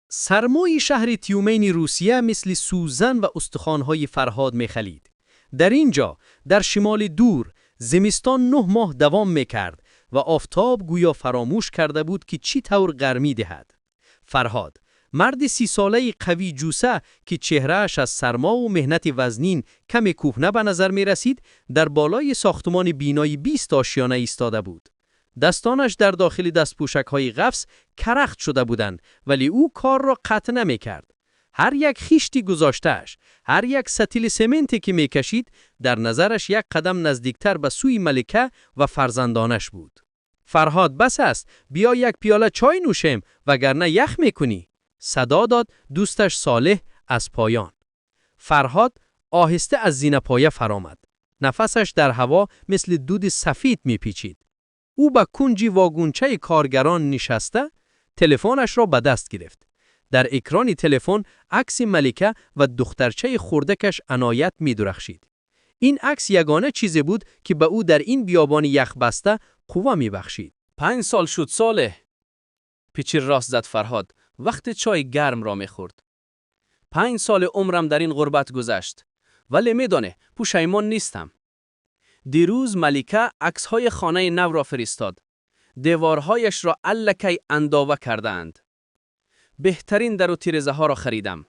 Сармои шаҳри Тюмени Русия мисли сӯзан ба устухонҳои Фарҳод мехалид. Дар ин ҷо, дар шимоли дур, зимистон 9 моҳ давом мекард ва офтоб гӯё фаромӯш карда буд, ки чӣ тавр гармӣ диҳад. Фарҳод, марди 30-солаи қавии ҷусса, ки чеҳрааш аз сармо ва меҳнати вазнин каме кӯҳна ба назар мерасид, дар болои сохтмони бинои 20 ошёна истода буд. Дастонаш дар дохили дастпӯшакҳои ғафс карахт шуда буданд, вале ӯ корро қатъ намекард. Ҳар як хишти гузоштааш, ҳар як сатили сементе ки мекашид, дар назараш як қадам наздиктар ба сӯи Малика ва фарзандонаш буд. «Фарҳод, бас аст, биё як пиёла чой нӯшем, вагарна ях мекунӣ», садо дод дӯсташ Солеҳ аз поён. Фарҳод оҳиста аз зинапоя фаромад. Нафасаш дар ҳаво мисли дуди сафед мепечид. Ӯ ба кунҷи вагончаи коргарон нишаста, телефонашро ба даст гирифт. Дар экрани телефон акси Малика ва духтарчаи хурдакаш Аноят медурахшид. Ин акс ягона чизе буд, ки ба ӯ дар ин биёбони яхбаста қувва мебахшид. 5 сол шуд, Солеҳ, пичир рост зад Фарҳод, вақте чойи гармро мехӯрд. 5 соли умрам дар ин ғурбат гузашт, вале медонӣ, пушаймон нестам. Дирӯз Малика аксҳои хонаи навро фиристод. Деворҳояшро аллакай андова кардаанд. Беҳтарин дару тирезаҳоро харидам.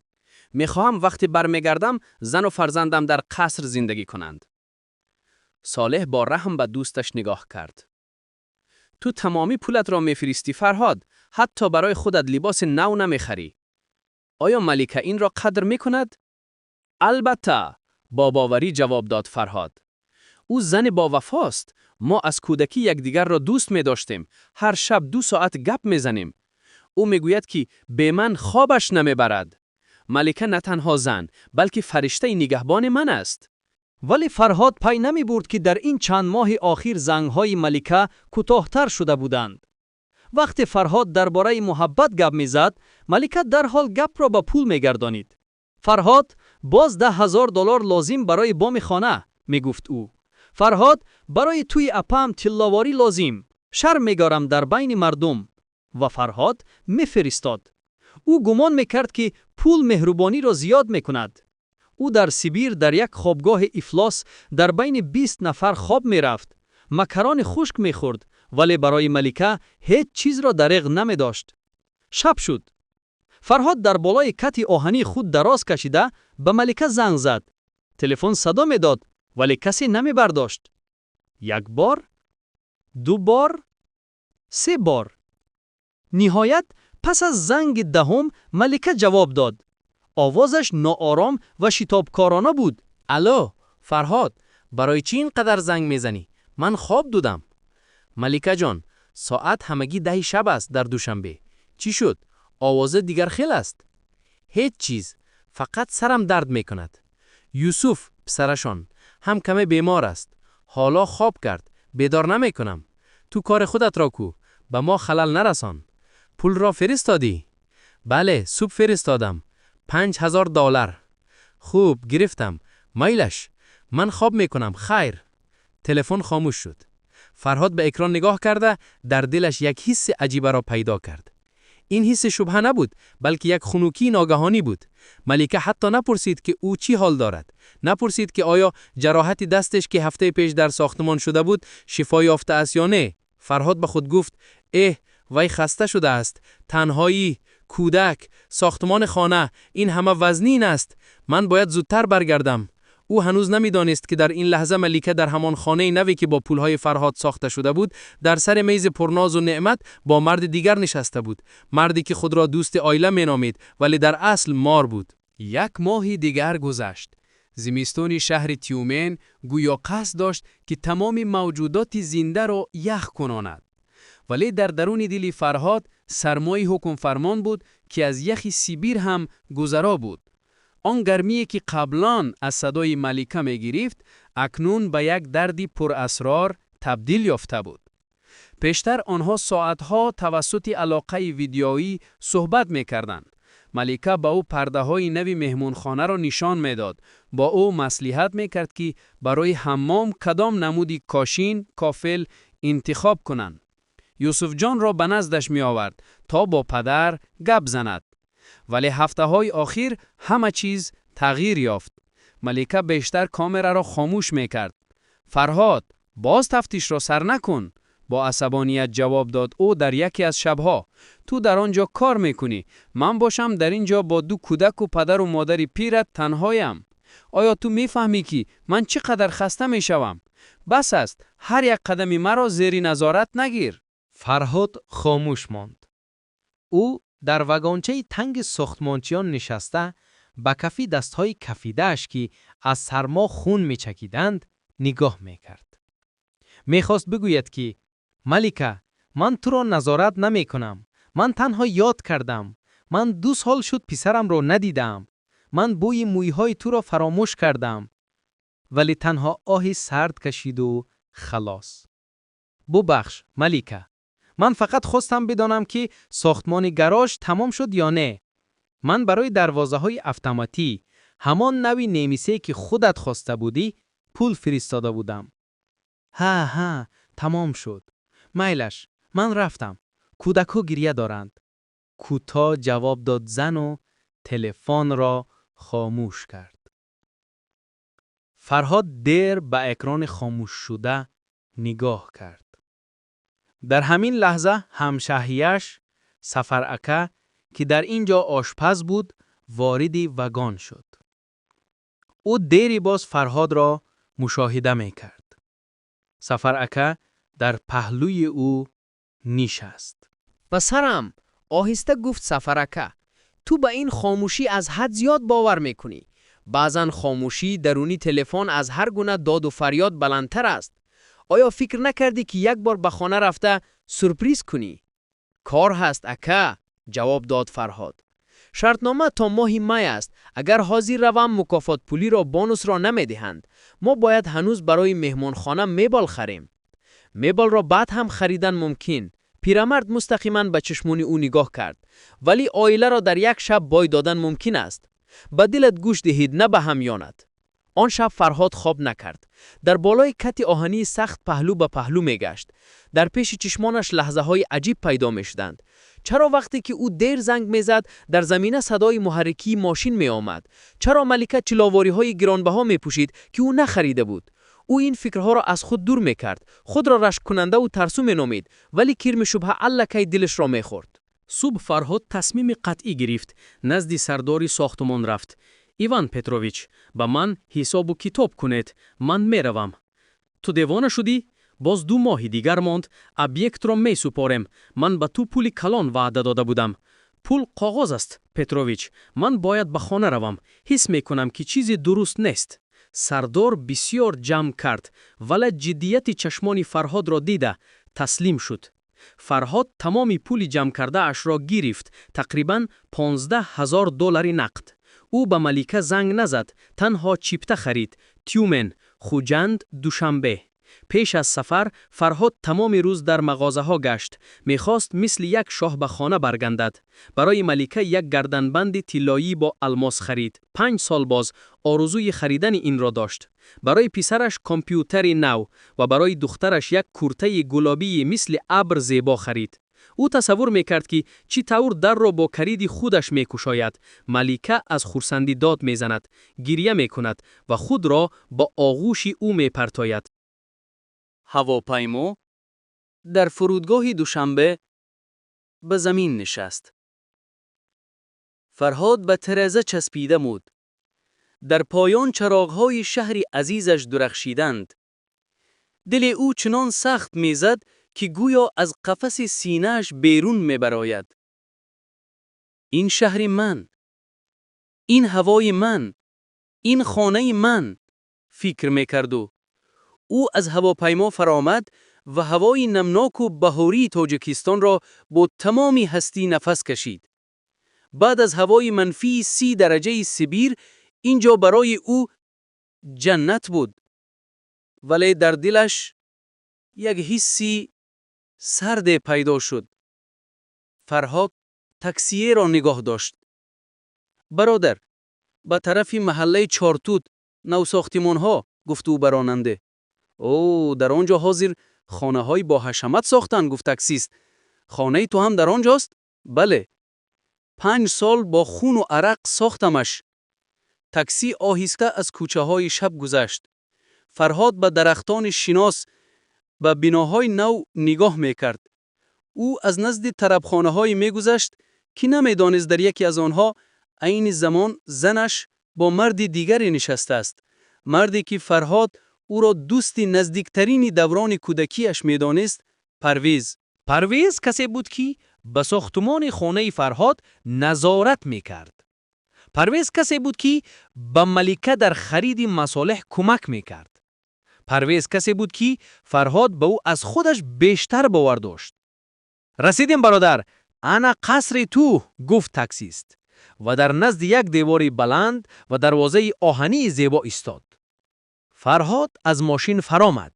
Мехоҳам, вақте бармегардам, зану фарзандам дар қаср зиндагӣ кунанд. Солеҳ бо раҳм ба дӯсташ нигоҳ кард. Ту тамоми пулатро мефиристӣ, Фарҳод, ҳатто барои худат либоси нав намехарӣ. Оё Малика инро қадр мекунад? Албатта, бо боварӣ ҷавоб дод Фарҳод. Ӯ зани бовафост. Мо аз кӯдакӣ якдигарро дӯст медоштем. Ҳар шаб 2 соат гап мезанем. Ӯ мегӯяд, ки бе ман хобаш намебарад. Малика на танҳо зан, балки фариштаи нигаҳбони ман аст. Вале Фарҳод пай намебурд, ки дар ин чанд моҳи охир зангҳои Малика кӯтоҳтар шуда буданд. Вақте Фарҳод дар бораи муҳаббат гап мезад, Малика дарҳол гапро ба пул мегардонид. «Фарҳод, боз 10 000 доллар лозим барои боми хона», мегуфт ӯ. «Фарҳод, барои тӯи апаам тилловорӣ лозим, шарм мегорам дар байни мардум». Ва Фарҳод мефиристод. Ӯ гумон мекард, ки пул меҳрубониро зиёд мекунад. Ӯ дар Сибир дар як хобгоҳи ифлос дар байни 20 нафар хоб мерафт, макарони хушк мехӯрд, вале барои Малика ҳеҷ чизро дареғ намедошт. Шаб шуд. Фарҳод дар болои кати оҳании худ дароз кашида ба Малика занг зад. Телефон садо медод, вале касе намебардошт. Як бор, ду бор, се бор. Ниҳоят, пас аз занги 10-ум Малика ҷавоб дод. Овозаш ноором ва шитобкорона буд. Алло, Фарҳод, барои чӣ ин қадар занг мезанӣ? Ман хоб будам. Маликаҷон, соат ҳамагӣ 10-и шаб аст дар Душанбе. Чӣ шуд? Овозат дигар хел аст. Ҳеҷ чиз, фақат сарам дард мекунад. Юсуф, писарашон, ҳам каме бемор аст. Ҳоло хоб кард, бедор намекунам. Ту кори худатро ку, ба мо халал нарасон. Пулро фиристодӣ? Бале, субҳ фиристодам. 5000 доллар. Хуб, гирифтам. Майлаш. Ман хоб мекунам, хайр. Телефон хомӯш шуд. Фарҳод ба экран нигоҳ карда, дар дилаш як ҳисси аҷибаро пайдо кард. Ин ҳисси шубҳа набуд, балки як хунукии ногаҳонӣ буд. Малика ҳатто напурсид, ки ӯ чӣ ҳол дорад. Напурсид, ки оё ҷароҳати дастеш, ки ҳафтаи пеш дар сохтмон шуда буд, шифо ёфтааст ё не. Фарҳод ба худ гуфт: «Эҳ, вай хаста шудааст. Танҳоӣ, кӯдак, сохтмони хона, ин ҳама вазнин аст. Ман бояд зудтар баргардам». Ӯ ҳанӯз намедонист, ки дар ин лаҳза Малика дар ҳамон хонаи наве, ки бо пулҳои Фарҳод сохта шуда буд, дар сари мези пурнозу неъмат бо марди дигар нишаста буд. Марде, ки худро дӯсти оила меномид, вале дар асл мор буд. Як моҳи дигар гузашт. Зимистони шаҳри Тюмен гӯё қасд дошт, ки тамоми мавҷудоти зиндаро ях кунонад. Вале дар даруни дили Фарҳод сармои ҳукмфармон буд, ки аз яхи Сибир ҳам гузаро буд. Он гармие, ки қаблан аз садои Малика мегирифт, акнун ба як дарди пурасрор табдил ёфта буд. Пештар онҳо соатҳо тавассути алоқаи видеоӣ суҳбат мекарданд. Малика ба ӯ пардаҳои нави меҳмонхонаро нишон медод, бо ӯ маслиҳат мекард, ки барои ҳаммом кадом намуди кошин, кафел интихоб кунанд. Юсуфҷонро ба наздаш меовард, то бо падар гап занад. Вале ҳафтаҳои охир ҳама чиз тағйир ёфт. Малика бештар камераро хомӯш мекард. «Фарҳод, боз тафтишро сар накун», бо асабоният ҷавоб дод ӯ дар яке аз шабҳо. «Ту дар он ҷо кор мекунӣ, ман бошам дар ин ҷо бо ду кӯдаку падару модари пират танҳоям. Оё ту мефаҳмӣ, ки ман чӣ қадар хаста мешавам? Бас аст, ҳар як қадами маро зери назорат нагир». Фарҳод хомӯш монд. Ӯ дар вагончаи танги сохтмончиён нишаста, ба кафи дастҳои кафидааш, ки аз сармо хун мечакиданд, нигоҳ мекард. Мехост бигӯяд, ки «Малика, ман туро назорат намекунам, ман танҳо ёд кардам, ман 2 сол шуд писарамро надидаам, ман бӯи мӯйҳои туро фаромӯш кардам». Вале танҳо оҳи сард кашиду халос. «Бубахш, Малика, ман фақат хостам бидонам, ки сохтмони гараж тамом шуд ё не. Ман барои дарвозаҳои автоматӣ, ҳамон нави немисе, ки худат хоста будӣ, пул фиристода будам». Ҳа, ҳа, тамом шуд. Майлаш, ман рафтам, кӯдакҳо гиря доранд», кӯтоҳ ҷавоб дод зану телефонро хомӯш кард. Фарҳод дер ба экрани хомӯшшуда нигоҳ кард. Дар ҳамин лаҳза ҳамшаҳрияш Сафар ака, ки дар ин ҷо ошпаз буд, вориди вагон шуд. Ӯ дери боз Фарҳодро мушоҳида мекард. Сафар ака дар паҳлӯи ӯ нишаст. «Писарам», оҳиста гуфт Сафар ака, «ту ба ин хомӯшӣ аз ҳад зиёд бовар мекунӣ. Баъзан хомӯшии даруни телефон аз ҳар гуна доду фарёд баландтар аст. Оё фикр накардӣ, ки як бор ба хона рафта сюрприз кунӣ?» «Кор ҳаст, ака», ҷавоб дод Фарҳод. «Шартнома то моҳи май аст. Агар ҳозир равам, мукофотпулиро, бонусро намедиҳанд. Мо бояд ҳанӯз барои меҳмонхона мебел харем». «Мебелро баъд ҳам харидан мумкин», пирамард мустақиман ба чашмони ӯ нигоҳ кард. «Вале оиларо дар як шаб бой додан мумкин аст. Ба дилат гӯш диҳед, на ба ҳамёнат». Он шаб Фарҳод хоб накард. Дар болои кати оҳании сахт паҳлӯ ба паҳлӯ мегашт. Дар пеши чишмонаш лаҳзаҳои аҷиб пайдо мешуданд. Чаро вақте ки ӯ дер занг мезад, дар замина садои муҳаррикии мошин меомад? Чаро Малика тилловориҳои гиронбаҳо мепӯшид, ки ӯ нахарида буд? Ӯ ин фикрҳоро аз худ дур мекард, худро рашккунандаву тарсу меномид, вале кирми шубҳа аллакай дилашро мехӯрд. Субҳ Фарҳод тасмими қатъӣ гирифт, назди сардори сохтмон рафт. «Иван Петрович, ба ман ҳисобу китоб кунед, ман меравам». «Ту девона шудӣ? Боз 2 моҳи дигар монд, объектро месупорем. Ман ба ту пули калон ваъда дода будам». «Пул коғоз аст, Петрович. Ман бояд ба хона равам. Ҳис мекунам, ки чизе дуруст нест». Сардор бисёр ҷамъ кард, вале ҷиддияти чашмони Фарҳодро дида таслим шуд. Фарҳод тамоми пули ҷамъкардаашро гирифт, тақрибан 15 ҳазор доллари нақд. Ӯ ба Малика занг назад, танҳо чипта харид: Тюмен, Хуҷанд, Душанбе. Пеш аз сафар Фарҳод тамоми рӯз дар мағозаҳо гашт. Мехост мисли як шоҳ ба хона баргандад. Барои Малика як гарданбанди тиллоӣ бо алмос харид. 5 сол боз орзуи харидани инро дошт. Барои писараш компютери нав ва барои духтараш як куртаи гулобии мисли абр зебо харид. Ӯ тасаввур мекард, ки чӣ тавр дарро бо калиди худаш мекушояд, Малика аз хурсандӣ дод мезанад, гирья мекунад ва худро ба оғӯши ӯ мепартояд. Ҳавопаймо дар фурудгоҳи Душанбе ба замин нишаст. Фарҳод ба тиреза часпида буд. Дар поён чароғҳои шаҳри азизаш дурахшиданд. Дили ӯ чунон сахт мезад, ки гӯё аз қафаси синааш берун мебарояд. Ин шаҳри ман, ин ҳавои ман, ин хонаи ман, фикр мекард ӯ. Ӯ аз ҳавопаймо фаромад ва ҳавои намноку баҳории Тоҷикистонро бо тамоми ҳастӣ нафас кашид. Баъд аз ҳавои манфии 30 дараҷаи Сибир ин ҷо барои ӯ ҷаннат буд. Вале дар дилаш як ҳисси сарде пайдо шуд. Фарҳод таксиеро нигоҳ дошт. «Бародар, ба тарафи маҳаллаи Чортут, навсохтимонҳо», гуфт ӯ ба ронанде. «О, дар он ҷо ҳозир хонаҳои боҳашамат сохтанд», гуфт таксист. «Хонаи ту ҳам дар он ҷост?» «Бале». 5 сол бо хуну арақ сохтамаш. Такси оҳиста аз кӯчаҳои шаб гузашт. Фарҳод ба дарахтони шинос, ба биноҳои нав нигоҳ мекард. Ӯ аз назди тарабхонаҳое мегузашт, ки намедонист дар яке аз онҳо айни замон занаш бо марди дигаре нишастааст. Марде ки Фарҳод ӯро дӯсти наздиктарини даврони кӯдакиаш медонист, Парвиз. Парвиз касе буд, ки ба сохтумони хонаи Фарҳод назорат мекард. Парвиз касе буд, ки ба Малика дар хариди масолеҳ кӯмак мекард. Парвиз касе буд, ки Фарҳод ба ӯ аз худаш бештар бовар дошт. Расидем, бародар, ана қасри ту, гуфт таксист ва дар назди як девори баланд ва дарвозаи оҳании зебо истод. Фарҳод аз мошин фаромад.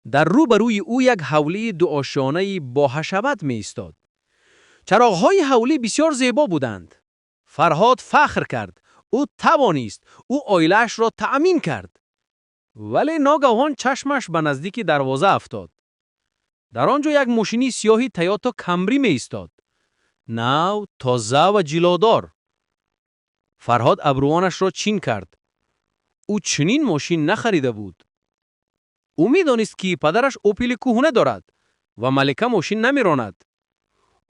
Дар рӯбарӯи ӯ як ҳавлии дуошёнаи боҳашамат меистод. Чароғҳои ҳавлӣ бисёр зебо буданд. Фарҳод фахр кард. Ӯ тавонист, ӯ оилаашро таъмин кард. Вале ногаҳон чашмаш ба наздики дарвоза афтод. Дар он ҷо як мошини сиёҳи Тойота Камри меистод. Нав, тоза ва ҷилодор. Фарҳод абрувонашро чин кард. Ӯ чунин мошин нахарида буд. Ӯ медонист, ки падараш Опели кӯҳна дорад ва Малика мошин намеронад.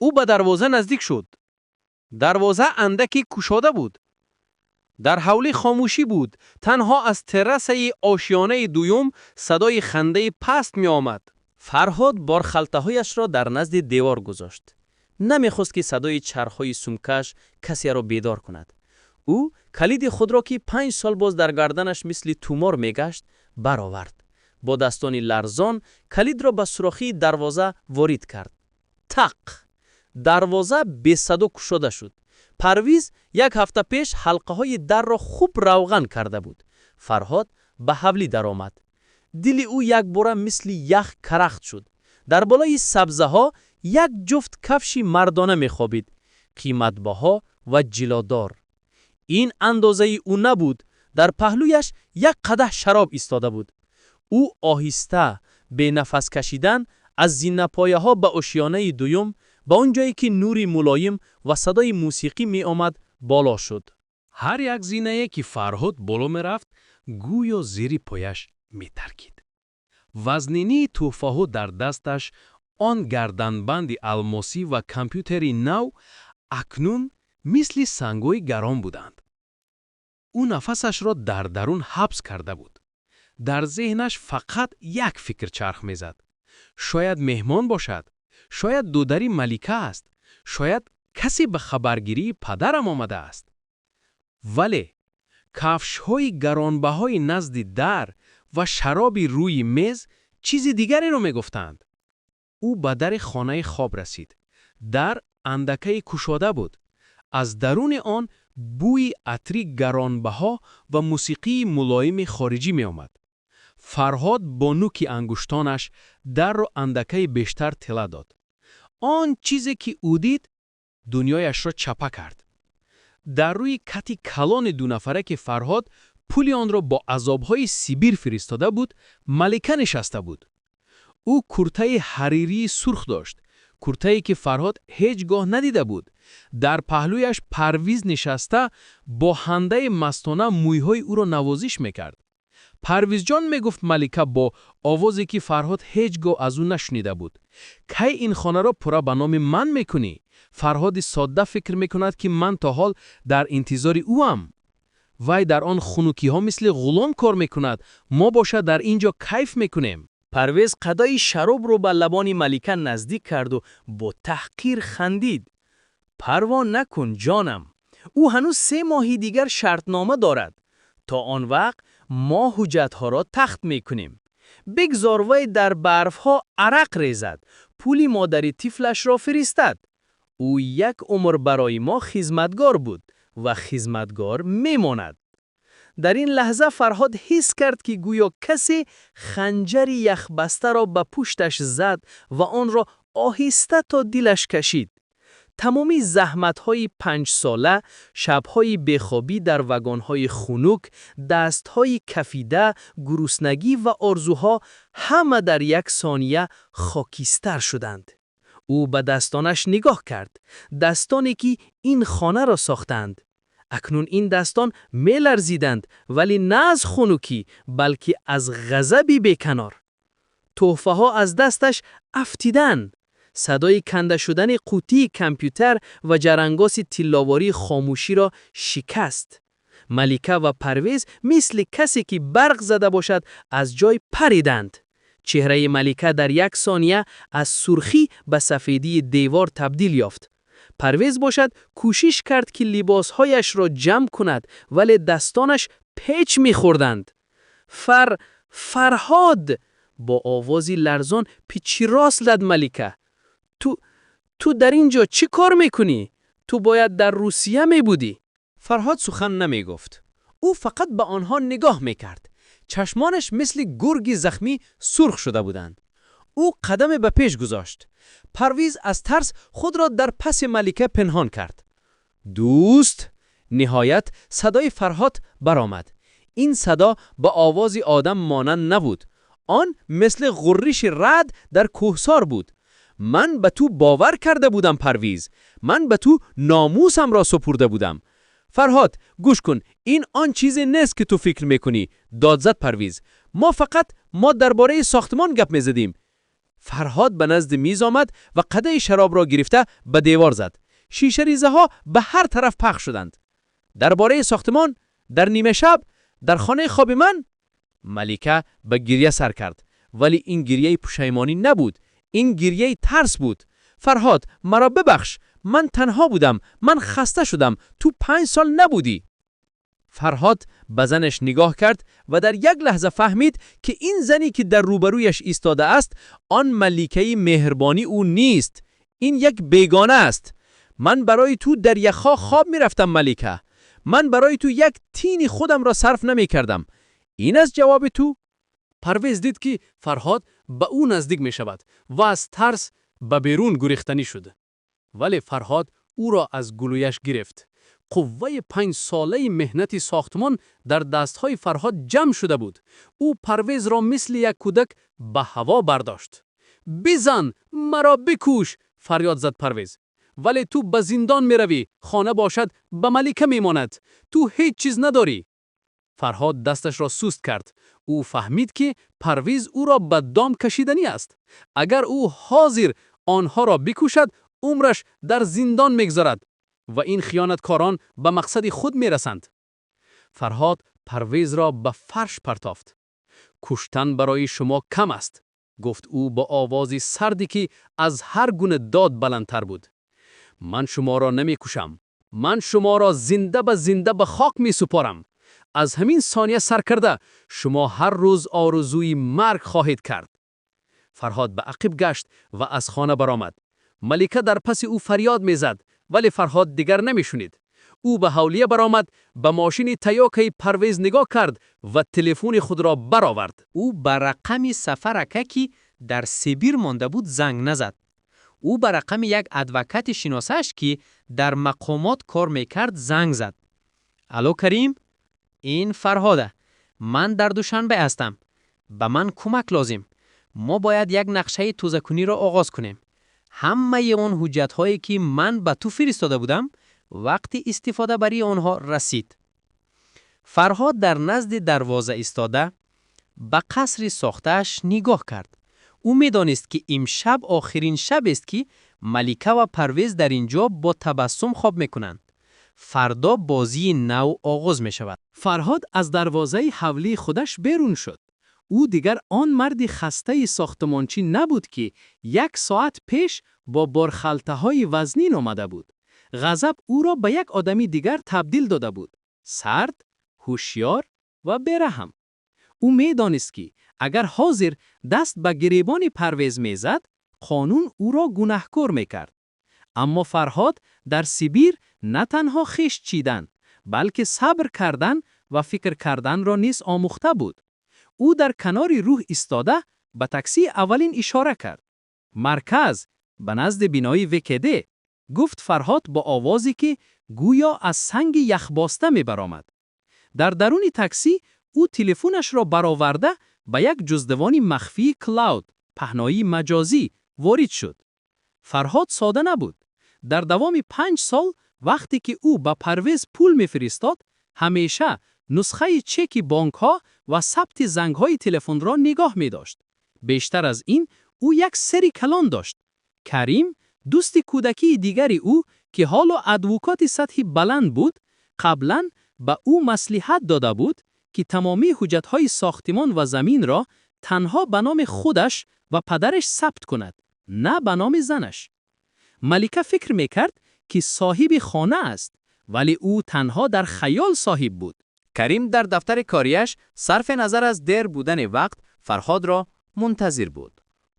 Ӯ ба дарвоза наздик шуд. Дарвоза андаке кушода буд. Дар ҳавлӣ хомӯшӣ буд. Танҳо аз террасаи ошёнаи дуюм садои хандаи паст меомад. Фарҳод борхалтаҳояшро дар назди девор гузошт. Намехост, ки садои чархҳои сумкааш касеро бедор кунад. Ӯ калиди худро, ки 5 сол боз дар гарданаш мисли тумор мегашт, баровард. Бо дастони ларзон калидро ба сурохии дарвоза ворид кард. Тақ! Дарвоза бесадо кушода шуд. Парвиз як ҳафта пеш ҳалқаҳои дарро хуб равған карда буд. Фарҳод ба ҳавлӣ даромад. Дили ӯ якбора мисли ях карахт шуд. Дар болои сабзаҳо як ҷуфт кафши мардона мехобид, қиматбаҳо ва ҷилодор. Ин андозаи ӯ набуд. Дар паҳлӯяш як қадаҳ шароб истода буд. Ӯ оҳиста, бе нафас кашидан, аз зинапояҳо ба ошёнаи дуюм, ба он ҷое ки нури мулоим ва садои мусиқӣ меомад, боло шуд. Ҳар як зинае ки Фарҳод боло мерафт, гӯё зери пояш метаркид. Вазнинии тӯҳфаҳо дар дасташ, он гарданбанди алмосӣ ва компютери нав, акнун мисли сангҳои гарон буданд. Ӯ нафасашро дар дарун ҳабс карда буд. Дар зеҳнаш фақат як фикр чарх мезад. Шояд меҳмон бошад, шояд додари Малика аст, шояд касе ба хабаргирии падарам омадааст. Вале кафшҳои гаронбаҳои назди дар ва шароби рӯи мез чизи дигареро мегуфтанд. Ӯ ба дари хонаи хоб расид. Дар андакае кушода буд. Аз даруни он бӯи атри гаронбаҳо ва мусиқии мулоими хориҷӣ меомад. Фарҳод бо нуки ангуштонаш дарро андакаи бештар тела дод. Он чизе ки ӯ дид, дунёяшро чапа кард. Дар рӯи кати калони дунафара, ки Фарҳод пули онро бо азобҳои Сибир фиристода буд, Малика нишаста буд. Ӯ куртаи ҳаририи сурх дошт, куртае ки Фарҳод ҳеҷ гоҳ надида буд. Дар паҳлӯяш Парвиз нишаста, бо хандаи мастона мӯйҳои ӯро навозиш мекард. Парвизҷон, мегуфт Малика бо овозе ки Фарҳод ҳеҷ гоҳ аз ӯ нашунида буд, кай ин хонаро пурра ба номи ман мекунӣ? Фарҳоди содда фикр мекунад, ки ман то ҳол дар интизори ӯам. Вай дар он хунукиҳо мисли ғулом кор мекунад, мо бошад дар ин ҷо кайф мекунем. Парвиз қадаҳи шаробро ба лабони Малика наздик карду бо таҳқир хандид. Парво накун, ҷонам. Ӯ ҳанӯз 3 моҳи дигар шартнома дорад. То он вақт мо ҳуҷҷатҳоро тахт мекунем. Бигзор вай дар барфҳо арақ резад, пули модари тифлашро фиристад. Ӯ як умр барои мо хизматгор буд ва хизматгор мемонад. Дар ин лаҳза Фарҳод ҳис кард, ки гӯё касе ханҷари яхбастаро ба пушташ зад ва онро оҳиста то дилаш кашид. Тамоми заҳматҳои 5сола, шабҳои бехобӣ дар вагонҳои хунук, дастҳои кафида, гуруснагӣ ва орзуҳо ҳама дар як сония хокистар шуданд. Ӯ ба дастонаш нигоҳ кард, дастоне ки ин хонаро сохтанд. Акнун ин дастон меларзиданд, вале на аз хунукӣ, балки аз ғазаби беканор. Тӯҳфаҳо аз дасташ афтиданд. Садои канда шудани қуттии компютер ва ҷарангоси тилловорӣ хомӯширо шикаст. Малика ва Парвиз мисли касе ки барқ зада бошад, аз ҷой париданд. Чеҳраи Малика дар як сония аз сурхӣ ба сафедии девор табдил ёфт. Парвиз бошад, кӯшиш кард ки либосҳояшро ҷамъ кунад, вале дастонаш печ мехӯрданд. Фарҳод! Бо овози ларзон пичиррос зад Малика. Ту дар ин ҷо чӣ кор мекунӣ? Ту бояд дар Русия мебудӣ. Фарҳод сухан намегуфт. Ӯ фақат ба онҳо нигоҳ мекард. Чашмонаш мисли гурги захмӣ сурх шуда буданд. Ӯ қадаме ба пеш гузошт. Парвиз аз тарс худро дар паси Малика пинҳон кард. Дӯст! Ниҳоят садои Фарҳод баромад. Ин садо ба овози одам монанд набуд. Он мисли ғурриши раъд дар кӯҳсор буд. Ман ба ту бовар карда будам, Парвиз. Ман ба ту номусамро супурда будам. Фарҳод, гӯш кун, ин он чизе нест ки ту фикр мекунӣ, дод зад Парвиз. Мо фақат мо дар бораи сохтмон гап мезадем. Фарҳод ба назди миз омад ва қадаҳи шаробро гирифта ба девор зад. Шишарезаҳо ба ҳар тараф пахш шуданд. Дар бораи сохтмон? Дар нимашаб? Дар хонаи хоби ман? Малика ба гиря сар кард. Вале ин гиряи пушаймонӣ набуд. Ин гиряи тарс буд. Фарҳод, маро бибахш. Ман танҳо будам. Ман хаста шудам. Ту 5 сол набудӣ. Фарҳод ба занаш нигоҳ кард ва дар як лаҳза фаҳмид, ки ин зане ки дар рӯбарӯяш истодааст, он маликаи меҳрубони ӯ нест. Ин як бегона аст. Ман барои ту дар яхҳо хоб мерафтам, Малика. Ман барои ту як тини худамро сарф намекардам. Ин аст ҷавоби ту? Парвиз дид, ки Фарҳод ба ӯ наздик мешавад ва аз тарс ба берун гурехтанӣ шуд. Вале Фарҳод ӯро аз гулӯяш гирифт. Қувваи 5-солаи меҳнати сохтмон дар дастҳои Фарҳод ҷамъ шуда буд. Ӯ Парвезро мисли як кӯдак ба ҳаво бардошт. «Бизан, маро бикуш!» фарёд зад Парвиз. «Вале ту ба зиндон меравӣ, хона бошад, ба Малика мемонад. Ту ҳеҷ чиз надорӣ.» Фарҳод дасташро суст кард. Ӯ фаҳмид, ки Парвиз ӯро ба дом кашиданӣ аст. Агар ӯ ҳозир онҳоро бикушад, умраш дар зиндон мегузарад ва ин хиёнаткорон ба мақсади худ мерасанд. Фарҳод Парвизро ба фарш партофт. «Куштан барои шумо кам аст», гуфт ӯ бо овози сарде, ки аз ҳар гуна дод баландтар буд. «Ман шуморо намекушам. Ман шуморо зинда ба зинда ба хок месупорам. Аз ҳамин сония сар карда шумо ҳар рӯз орзуи марг хоҳед кард.» Фарҳод ба ақиб гашт ва аз хона баромад. Малика дар паси ӯ фарёд мезад, вале Фарҳод дигар намешунид. Ӯ ба ҳавлия баромад, ба мошини Тойотаи Парвиз нигоҳ кард ва телефони худро баровард. Ӯ ба рақами Сафар ака, ки дар Сибир монда буд, занг назад. Ӯ ба рақами як адвокати шиносаш, ки дар мақомот кор мекард, занг зад. Алло, Карим, ин Фарҳода. Ман дар Душанбе ҳастам. Ба ман кӯмак лозим. Мо бояд як нақшаи тозакуниро оғоз кунем. Ҳамаи он ҳуҷҷатҳое, ки ман ба ту фиристода будам, вақти истифодабарии онҳо расид. Фарҳод дар назди дарвоза истода ба қасри сохтааш нигоҳ кард. Ӯ медонист, ки имшаб охирин шабест, ки Малика ва Парвез дар ин ҷо бо табассум хоб мекунанд. Фардо бозии нав оғоз мешавад. Фарҳод аз дарвозаи ҳавлии худаш берун шуд. Ӯ дигар он марди хастаи сохтмончӣ набуд, ки як соат пеш бо борхалтаҳои вазнин омада буд. Ғазаб ӯро ба як одами дигар табдил дода буд: сард, ҳушёр ва бераҳм. Ӯ медонист, ки агар ҳозир даст ба гиребони Парвез мезад, қонун ӯро гунаҳкор мекард. Аммо Фарҳод дар Сибир на танҳо хишт чидан, балки сабр кардан ва фикр карданро низ омӯхта буд. Ӯ дар канори роҳ истода ба таксии аввалин ишора кард. «Марказ, ба назди бинои ВКД», гуфт Фарҳод бо овозе, ки гӯё аз санги яхбаста мебаромад. Дар даруни таксӣ ӯ телефонашро бароварда ба як ҷуздавони махфии cloud, паҳноии маҷозӣ, ворид шуд. Фарҳод сода набуд. Дар давоми 5 сол, вақте ки ӯ ба Парвез пул мефиристод, ҳамеша нусхаи чеки бонкҳо ва сабти зангҳои телефонро нигоҳ медошт. Бештар аз ин, ӯ як сирри калон дошт. Карим, дӯсти кӯдакии дигари ӯ, ки ҳоло адвокати сатҳи баланд буд, қаблан ба ӯ маслиҳат дода буд, ки тамоми ҳуҷҷатҳои сохтимон ва заминро танҳо ба номи худаш ва падараш сабт кунад, на ба номи занаш. Малика фикр мекард, ки соҳиби хона аст, вале ӯ танҳо дар хаёл соҳиб буд. Карим дар дафтари кориаш сарфи назар аз дер будани вақт Фарҳодро мунтазир буд.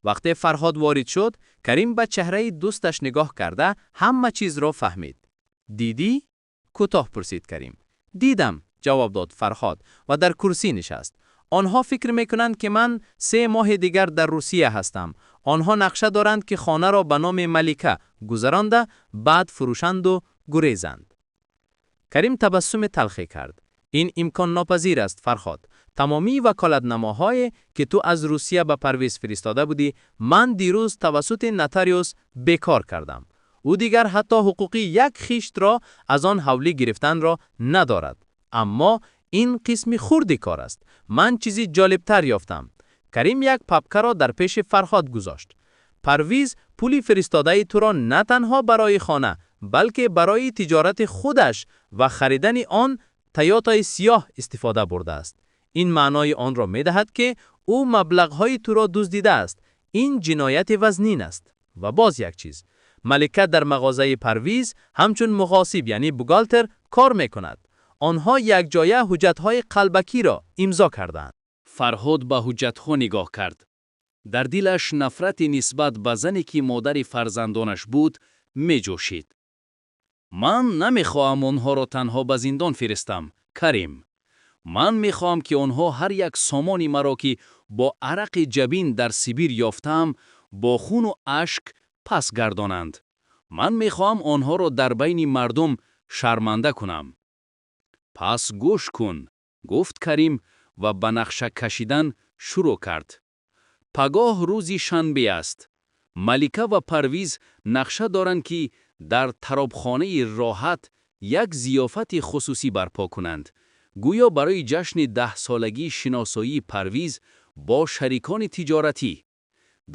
Вақте Фарҳод ворид шуд, Карим ба чеҳраи дӯсташ нигоҳ карда ҳама чизро фаҳмид. «Дидӣ?» — кӯтоҳ пурсид Карим. «Дидам», — ҷавоб дод Фарҳод ва дар курсӣ нишаст. «Онҳо фикр мекунанд, ки ман 3 моҳи дигар дар Русия ҳастам. Онҳо нақша доранд, ки хонаро ба номи Малика гузаронда, баъд фурӯшанду гурезанд». Карим табассуми талхе кард. «Ин имконнопазир аст, Фарҳод. Тамомии ваколатномаҳое, ки ту аз Русия ба Парвиз фиристода будӣ, ман дирӯз тавассути нотариус бекор кардам. Ӯ дигар ҳатто ҳуқуқи як хиштро аз он ҳавлӣ гирифтанро надорад. Аммо ин қисми хурди кор аст. Ман чизи ҷолибтар ёфтам». Карим як папкаро дар пеши Фарҳод гузошт. «Парвиз пули фиристодаи туро на танҳо барои хона, балки барои тиҷорати худаш ва харидани он Тойотаи сиёҳ истифода бурдааст. Ин маънои онро медиҳад, ки ӯ маблағҳои туро дуздидааст. Ин ҷинояти вазнин аст. Ва боз як чиз: Малика дар мағозаи Парвиз ҳамчун муҳосиб, яъне бухгалтер, кор мекунад. Онҳо якҷоя ҳуҷҷатҳои қалбакиро имзо кардаанд». Фарҳод ба ҳуҷҷатҳо нигоҳ кард. Дар дилаш нафрати нисбат ба зане, ки модари фарзандонаш буд, меҷӯшид. «Ман намехоҳам онҳоро танҳо ба зиндон фиристам, Карим. Ман мехоҳам, ки онҳо ҳар як сомони маро, ки бо арақи ҷабин дар Сибир ёфтаам, бо хуну ашк пас гардонанд. Ман мехоҳам онҳоро дар байни мардум шарманда кунам». «Пас гӯш кун», — гуфт Карим ва ба нақша кашидан шурӯъ кард. «Пагоҳ рӯзи шанбе аст. Малика ва Парвиз нақша доранд, ки дар таробхонаи Роҳат як зиёфати хусусӣ барпо кунанд, гӯё барои ҷашни даҳсолагии шиносоии Парвиз бо шарикони тиҷоратӣ.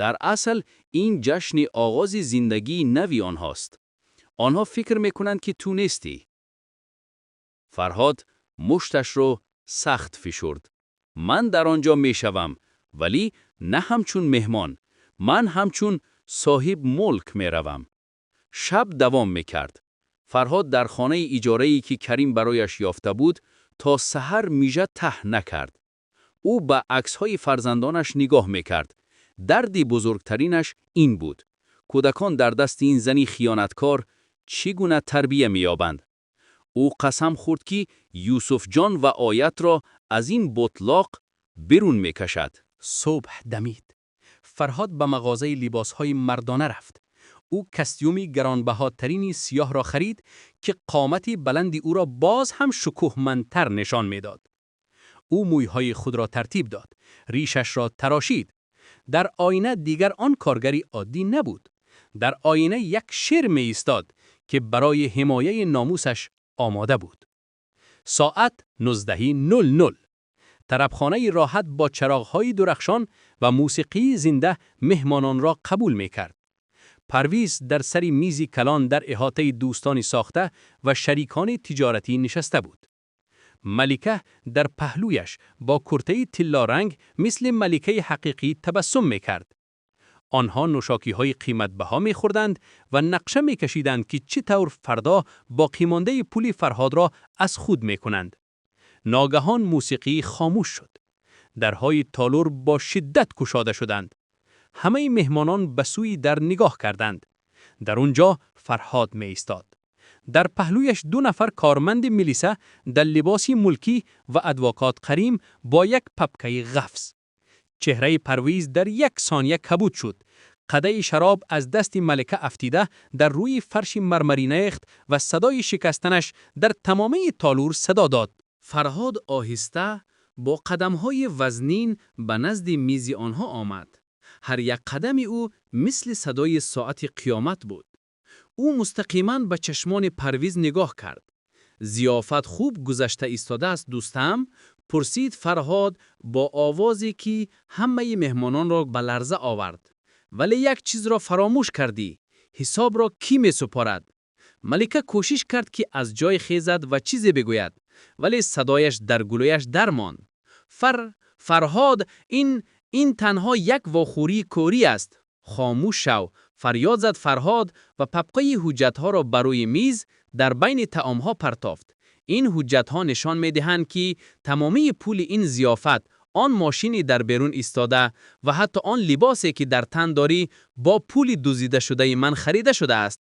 Дар асл ин ҷашни оғози зиндагии нави онҳост. Онҳо фикр мекунанд, ки ту нестӣ». Фарҳод мушташро сахт фишурд. «Ман дар он ҷо мешавам, вале на ҳамчун меҳмон. Ман ҳамчун соҳиб мулк меравам». Шаб давом мекард. Фарҳод дар хонаи иҷорае, ки Карим барояш ёфта буд, то саҳар мижа таҳ накард. Ӯ ба аксҳои фарзандонаш нигоҳ мекард. Дарди бузургтаринаш ин буд: кӯдакон дар дасти ин зани хиёнаткор чӣ гуна тарбия меёбанд? Ӯ қасам хӯрд, ки Юсуфҷон ва Оятро аз ин ботлоқ берун мекашад. Субҳ дамид. Фарҳод ба мағозаи либосҳои мардона рафт. Ӯ костюми гаронбаҳотарини сиёҳро харид, ки қомати баланди ӯро боз ҳам шукӯҳмандтар нишон медод. Ӯ мӯйҳои худро тартиб дод, ришашро тарошид. Дар оина дигар он коргари оддӣ набуд. Дар оина як шер меистод, ки барои ҳимояи номусаш омода буд. Соат 19:00 тарабхонаи Роҳат бо чароғҳои дурахшон ва мусиқии зинда меҳмононро қабул мекард. Парвиз дар сари мизи калон дар иҳотаи дӯстони сохта ва шарикони тиҷоратӣ нишаста буд. Малика дар паҳлӯяш бо куртаи тиллоранг мисли маликаи ҳақиқӣ табассум мекард. Онҳо нӯшокиҳои қиматбаҳо мехӯрданд ва нақша мекашиданд, ки чӣ тавр фардо боқимондаи пули Фарҳодро аз худ мекунанд. Ногаҳон мусиқӣ хомӯш шуд. Дарҳои толор бо шиддат кушода шуданд. Ҳамаи меҳмонон ба сӯи дар нигоҳ карданд. Дар он ҷо Фарҳод меистод. Дар паҳлӯяш ду нафар корманди милиса дар либоси мулкӣ ва адвокат Карим бо як папкаи ғафз. Чеҳраи Парвиз дар як сония кабуд шуд. Қадаи шароб аз дасти Малика афтида дар рӯи фарши мармарӣ рехт ва садои шикастанаш дар тамомии толор садо дод. Фарҳод оҳиста бо қадамҳои вазнин ба назди мизи онҳо омад. Ҳар як қадами ӯ мисли садои соати қиёмат буд. Ӯ мустақиман ба чашмони Парвиз нигоҳ кард. Зиёфат хуб гузашта истодааст, дӯстам? Пурсид Фарҳод бо овозе, ки ҳамаи меҳмононро ба ларза овард. Вале як чизро фаромӯш кардӣ. Ҳисобро кӣ месупорад? Малика кӯшиш кард, ки аз ҷой хезад ва чизе бигӯяд, вале садояш дар гулӯяш дармонд. Фарҳод, ин танҳо як вохӯрии корӣ аст. Хомӯш шав! Фарёд зад Фарҳод ва папкаи ҳуҷҷатҳоро ба рӯи миз дар байни таомҳо партофт. Ин ҳуҷҷатҳо нишон медиҳанд, ки тамомии пули ин зиёфат, он мошини дар берун истода ва ҳатто он либосе, ки дар тан дорӣ, бо пули дуздидашудаи ман харида шудааст.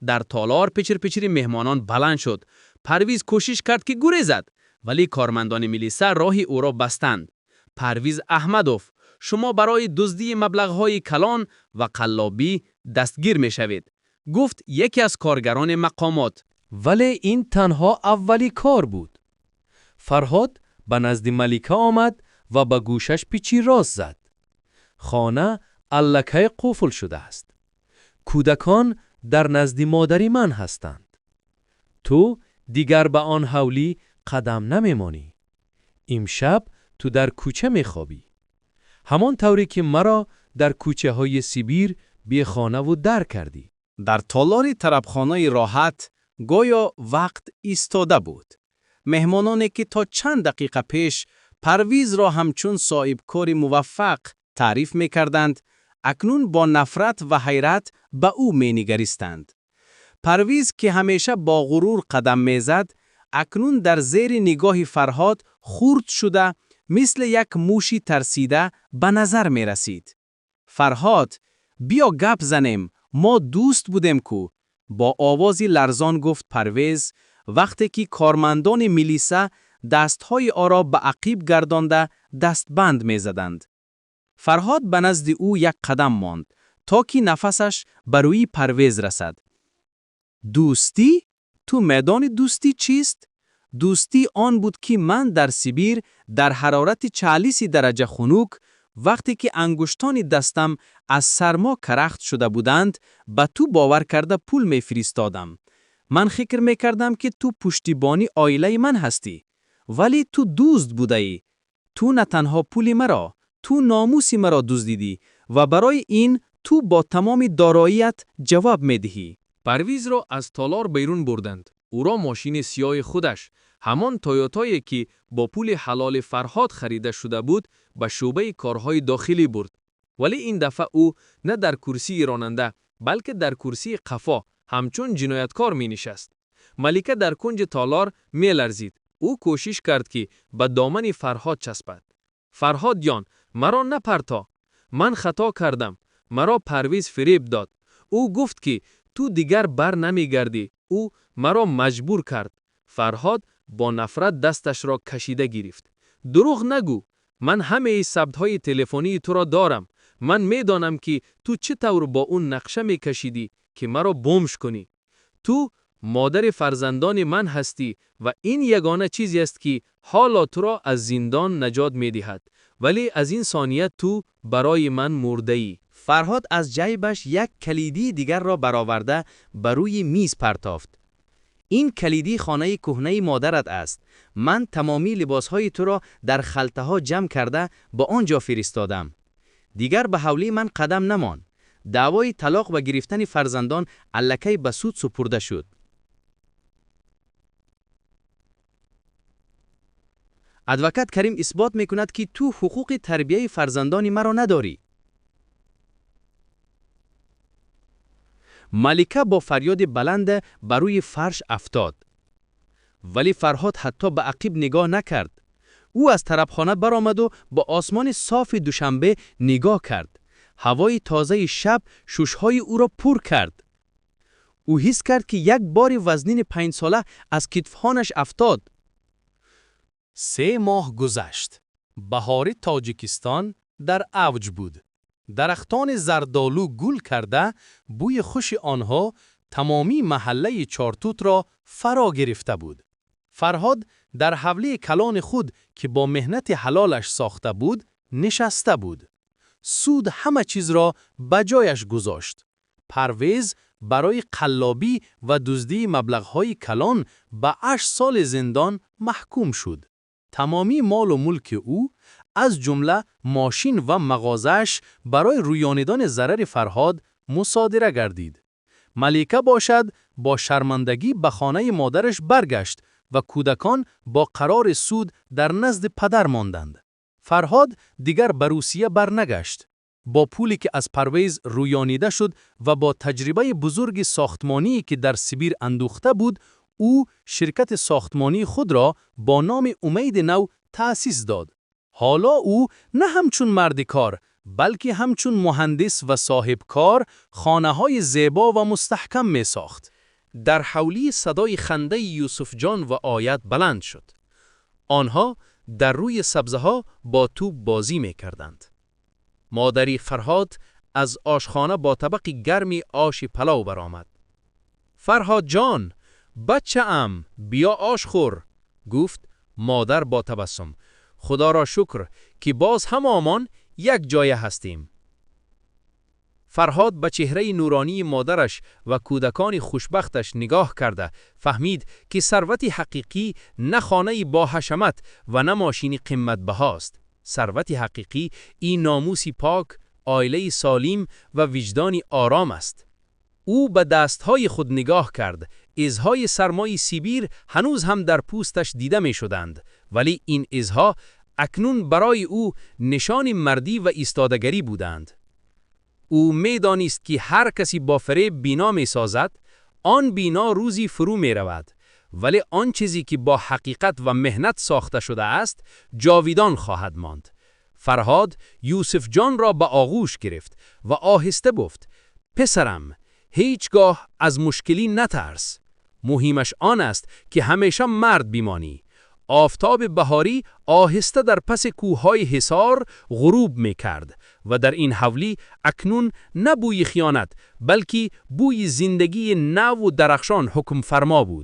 Дар толор пичир-пичири меҳмонон баланд шуд. Парвиз кӯшиш кард, ки гурезад, вале кормандони милиса роҳи ӯро бастанд. Парвиз Аҳмадов, шумо барои дуздии маблағҳои калон ва қаллобӣ дастгир мешавед, гуфт яке аз коргарони мақомот. Вале ин танҳо аввали кор буд. Фарҳод ба назди Малика омад ва ба гӯшаш пичир роз зад. Хона аллакай қуфл шудааст. Кӯдакон дар назди модари ман ҳастанд. Ту дигар ба он ҳавлӣ қадам намемонӣ. Имшаб ту дар кӯча мехобӣ. Ҳамон тавре ки маро дар кӯчаҳои Сибир бехонаву дар кардӣ. Дар толори тарабхонаи роҳат гӯё вақт истода буд. Меҳмононе, ки то чанд дақиқа пеш Парвизро ҳамчун соҳибкори муваффақ таъриф мекарданд, акнун бо нафрат ва ҳайрат ба ӯ менигаристанд. Парвиз, ки ҳамеша бо ғурур қадам мезад, акнун дар зери нигоҳи Фарҳод хурд шуда, мисли як муши тарсида ба назар мерасид. Фарҳод, биё гап занем, мо дӯст будем ку? Бо овози ларзон гуфт Парвиз, вақте ки кормандони милиса дастҳои ӯро ба ақиб гардонда дастбанд мезаданд. Фарҳод ба назди ӯ як қадам монд, то ки нафасаш ба рӯи Парвиз расад. Дӯстӣ? Ту медонӣ дӯстӣ чист? Дӯстӣ он буд, ки ман дар Сибир дар ҳарорати 40 дараҷа хунук, вақте ки ангуштони дастам аз сармо карахт шуда буданд, ба ту бовар карда пул мефиристодам. Ман фикр мекардам, ки ту пуштибони оилаи ман ҳастӣ. Вале ту дузд будаӣ. Ту на танҳо пули маро, ту номуси маро дуздидӣ ва барои ин ту бо тамоми дороият ҷавоб медиҳӣ. Парвизро аз толор берун бурданд. Ӯро мошини сиёҳи худаш, ҳамон Тойотое, ки бо пули ҳалоли Фарҳод харида шуда буд, ба шӯъбаи корҳои дохилӣ бурд. Вале ин дафъа ӯ на дар курсии ронанда, балки дар курсии қафо ҳамчун ҷинояткор менишаст. Малика дар кунҷи толор меларзид. Ӯ кӯшиш кард, ки ба домани Фарҳод часпад. Фарҳод ҷон, маро напарто. Ман хато кардам. Маро Парвиз фиреб дод. Ӯ гуфт, ки ту дигар бар намегардӣ. Ӯ маро маҷбур кард. Фарҳод бо нафрат дасташро кашида гирифт. Дурӯғ нагӯ. Ман ҳамаи сабтҳои телефонии туро дорам. Ман медонам, ки ту чӣ тавр бо ӯ нақша мекашидӣ, ки маро бомж кунӣ. Ту модари фарзандони ман ҳастӣ ва ин ягона чизест, ки ҳоло туро аз зиндон наҷот медиҳад. Вале аз ин сония ту барои ман мурдаӣ. Фарҳод аз ҷайбаш як калиди дигарро бароварда ба рӯи миз партофт. Ин калиди хонаи кӯҳнаи модарат аст. Ман тамомии либосҳои туро дар халтаҳо ҷамъ карда ба он ҷо фиристодам. Дигар ба ҳавлии ман қадам намон. Даъвои талоқ ва гирифтани фарзандон аллакай ба суд супурда шуд. Адвокат Карим исбот мекунад, ки ту ҳуқуқи тарбияи фарзандони маро надорӣ. Малика бо фарёди баланд ба рӯи фарш афтод. Вале Фарҳод ҳатто ба ақиб нигоҳ накард. Ӯ аз тарабхона баромаду ба осмони софи Душанбе нигоҳ кард. Ҳавои тозаи шаб шушҳои ӯро пур кард. Ӯ ҳис кард, ки як бори вазнини панҷсола аз китфҳояш афтод. 3 моҳ гузашт. Баҳори Тоҷикистон дар авҷ буд. Дарахтони зардолу гул карда, бӯи хуши онҳо тамомии маҳаллаи Чортутро фаро гирифта буд. Фарҳод дар ҳавлии калони худ, ки бо меҳнати ҳалолаш сохта буд, нишаста буд. Суд ҳама чизро ба ҷояш гузошт. Парвез барои қаллобӣ ва дуздии маблағҳои калон ба 8 соли зиндон маҳкум шуд. Тамоми молу мулки ӯ, аз ҷумла мошин ва мағозааш, барои рӯёнидани зарари Фарҳод мусодира гардид. Малика бошад, бо шармандагӣ ба хонаи модараш баргашт ва кӯдакон бо қарори суд дар назди падар монданд. Фарҳод дигар ба Русия барнагашт. Бо пуле ки аз Парвез рӯёнида шуд ва бо таҷрибаи бузурги сохтмоние ки дар Сибир андӯхта буд, ӯ ширкати сохтмонии худро бо номи Умеди Нав таъсис дод. Ҳоло ӯ на ҳамчун марди кор, балки ҳамчун муҳандис ва соҳибкор хонаҳои зебо ва мустаҳкам месохт. Дар ҳавлӣ садои хандаи Юсуфҷон ва Оят баланд шуд. Онҳо дар рӯи сабзаҳо бо тӯб бозӣ мекарданд. Модари Фарҳод аз ошхона бо табақи гарми оши палов баромад. «Фарҳодҷон, бачаам, биё ош хӯр», гуфт модар бо табассум. «Худоро шукр, ки боз ҳамаамон як ҷоя ҳастем». Фарҳод ба чеҳраи нуронии модараш ва кӯдакони хушбахташ нигоҳ карда фаҳмид, ки сарвати ҳақиқӣ на хонаи боҳашамат ва на мошини қиматбаҳост. Сарвати ҳақиқӣ ин номуси пок, оилаи солим ва виҷдони ором аст. Ӯ ба дастҳои худ нигоҳ кард. Изҳои сармои Сибир ҳанӯз ҳам дар пӯсташ дида мешуданд, вале ин изҳо акнун барои ӯ нишони мардӣ ва истодагарӣ буданд. Ӯ медонист, ки ҳар касе бо фиреб бино месозад, он бино рӯзе фурӯ меравад, вале он чизе ки бо ҳақиқат ва меҳнат сохта шудааст, ҷовидон хоҳад монд. Фарҳод Юсуфҷонро ба оғӯш гирифт ва оҳиста гуфт: «Писарам, ҳеҷ гоҳ аз мушкилӣ натарс. Муҳимаш он аст, ки ҳамеша мард бимонӣ». Офтоби баҳорӣ оҳиста дар паси кӯҳҳои Ҳисор ғуруб мекард ва дар ин ҳавлӣ акнун на бӯи хиёнат, балки бӯи зиндагии наву дарахшон ҳукмфармо буд.